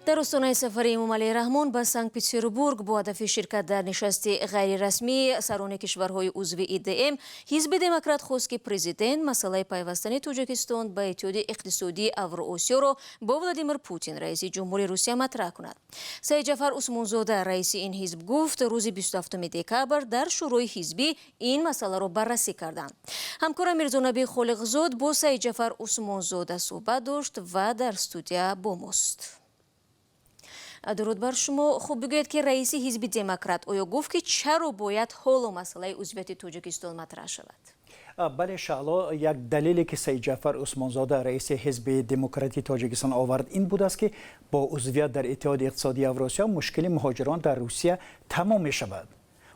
Дар остонаи сафари Эмомалӣ Раҳмон ба Санкт Петербург бо ҳадафи ширкат дар нишасти ғайрирасмии сарони кишварҳои узви ИДМ, Ҳизби Демократ хост, ки президент масъалаи пайвастани Тоҷикистон ба Иттиҳоди Иқтисодии Авроосиёро бо Владимир Путин, раиси ҷумҳури Русия, матраҳ кунад. Саидҷафар Усмонзода, раиси ин ҳизб, гуфт, рӯзи 27 декабр дар шӯрои ҳизбӣ ин масъаларо баррасӣ карданд. Ҳамкорам Мирзонаби Холиқзод бо Саидҷафар Усмонзода суҳбат дошт ва дар студия бо мост. Дуруд бар шумо. Хуб, бигӯед, ки раиси Ҳизби Демократ оё гуфт, ки чаро бояд ҳоло масъалаи узвияти Тоҷикистон матраҳ шавад? Бале, Шаъло, як далеле, ки Саидҷафар Усмонзода, раиси Ҳизби Демократии Тоҷикистон, овард, ин будааст, ки бо узвият дар Иттиҳоди Иқтисодии Авросиё мушкили муҳоҷирон дар Русия тамом мешавад.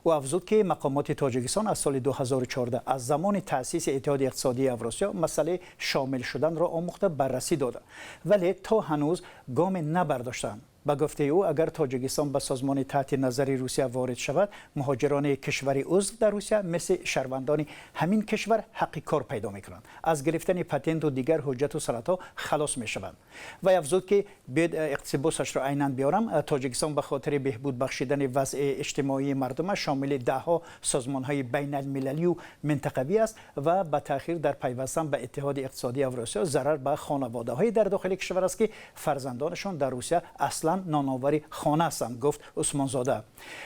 Ӯ афзуд, ки мақомоти Тоҷикистон аз соли 2014, аз замони таъсиси Иттиҳоди Иқтисодии Авросиё, масъалаи шомил шуданро омӯхта, баррасӣ дода, вале то ҳанӯз гоме набардоштанд. Ба гуфтаи ӯ, агар Тоҷикистон ба созмони таҳти назари Русия ворид шавад, муҳоҷирони кишвари узв дар Русия мисли шаҳрвандони ҳамин кишвар ҳаққи кор пайдо мекунанд, аз гирифтани патенту дигар ҳуҷҷату санадҳо халос мешаванд. Вай афзуд, ки биёед, иқтибосашро айнан биёрам: «Тоҷикистон ба хотири беҳбуд бахшидани вазъи иҷтимоии мардумаш шомили даҳҳо созмонҳои байналмилалию минтақавӣ аст ва ба таъхир дар пайвастан ба Иттиҳоди Иқтисодии Авросиё зарар ба хонаводаҳое дар дохили кишвар аст, ки фарзандонашон дар Русия аслан ноновари хона ҳастанд», гуфт Усмонзода.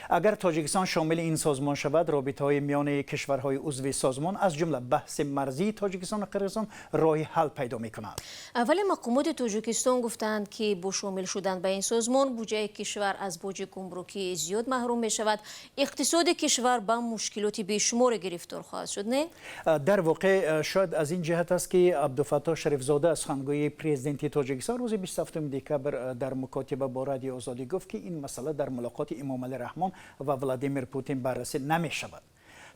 Агар Тоҷикистон шомили ин созмон шавад, робитаҳои миёни кишварҳои узви созмон, аз ҷумла баҳси марзии Тоҷикистону Қирғизистон, роҳи ҳал пайдо мекунад. Вале мақомоти Тоҷикистон гуфтанд, ки бо шомил шудан ба ин созмон буҷаи кишвар аз боҷи гумрукӣ зиёд маҳрум мешавад, иқтисоди кишвар ба мушкилоти бешуморе гирифтор хоҳад шуд, не? Дар воқеъ, шояд аз ин ҷиҳат аст, ки Абдуфаттоҳ Шарифзода, сухангӯи президенти Тоҷикистон, рӯзи 27 декабр дар мукотиба бо Радиои Озодӣ гуфт, ки ин масъала дар мулоқоти Эмомалӣ Раҳмон ва Владимир Путин баррасӣ намешавад.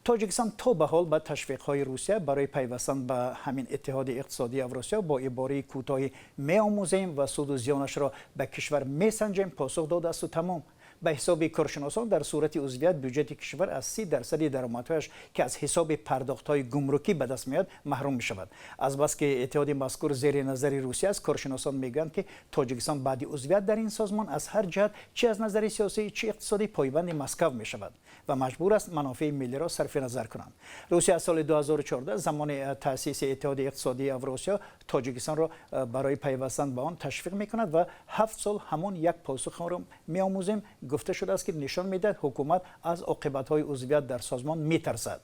Тоҷикистон то ба ҳол ба ташвиқҳои Русия барои пайвастан ба ҳамин Иттиҳоди Иқтисодии Авросиё бо ибораи кӯтоҳи «меомӯзем ва суду зиёнашро ба кишвар месанҷем» посух додаасту тамом. Ба ҳисоби коршиносон, дар сурати узвият бюҷети кишвар аз 30 дарсади даромадҳояш, ки аз ҳисоби пардохтҳои гумрукӣ ба даст меояд, маҳрум мешавад. Азбаски иттиҳоди мазкур зери назари Русия аст, коршиносон мегӯянд, ки Тоҷикистон баъди узвият дар ин созмон аз ҳар ҷиҳат, чи аз назари сиёсӣ, чи иқтисодӣ, пойбанди Москав мешавад ва маҷбур аст манофеи миллиро сарфи назар кунанд. Русия аз соли 2014, замони таъсиси Иттиҳоди Иқтисодии Авросиё, Тоҷикистонро барои пайвастан ба он ташвиқ мекунад ва 7 сол ҳамон як посухро «меомӯзем» гуфта шудааст, ки нишон медиҳад, ҳукумат аз оқибатҳои узвият дар созмон метарсад.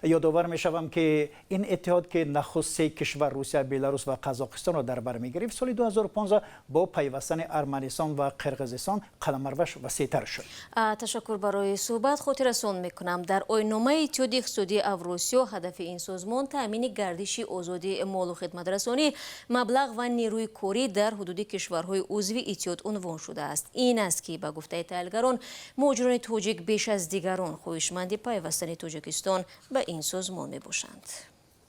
Ёдовар мешавам, ки ин иттиҳод, ки нахуст се кишвар, Русия, Беларус ва Қазоқистонро дар бар мегирифт, соли 2015 бо пайвастани Арманистон ва Қирғизистон қаламраваш васеътар шуд. Ташаккур барои суҳбат. Хотиррасон мекунам, дар оинномаи Иттиҳоди Иқтисодии Авросиё ҳадафи ин созмон таъмини гардиши озоди молу хидматрасонӣ, маблағ ва нерӯи корӣ дар ҳудуди кишварҳои узви иттиҳод унвон шудааст. Ин аст, ки ба гуфтаи таҳлилгарон, муҳоҷирони тоҷик беш аз дигарон хоҳишманди пайвастани Тоҷикистон ба ин созмон мебошанд.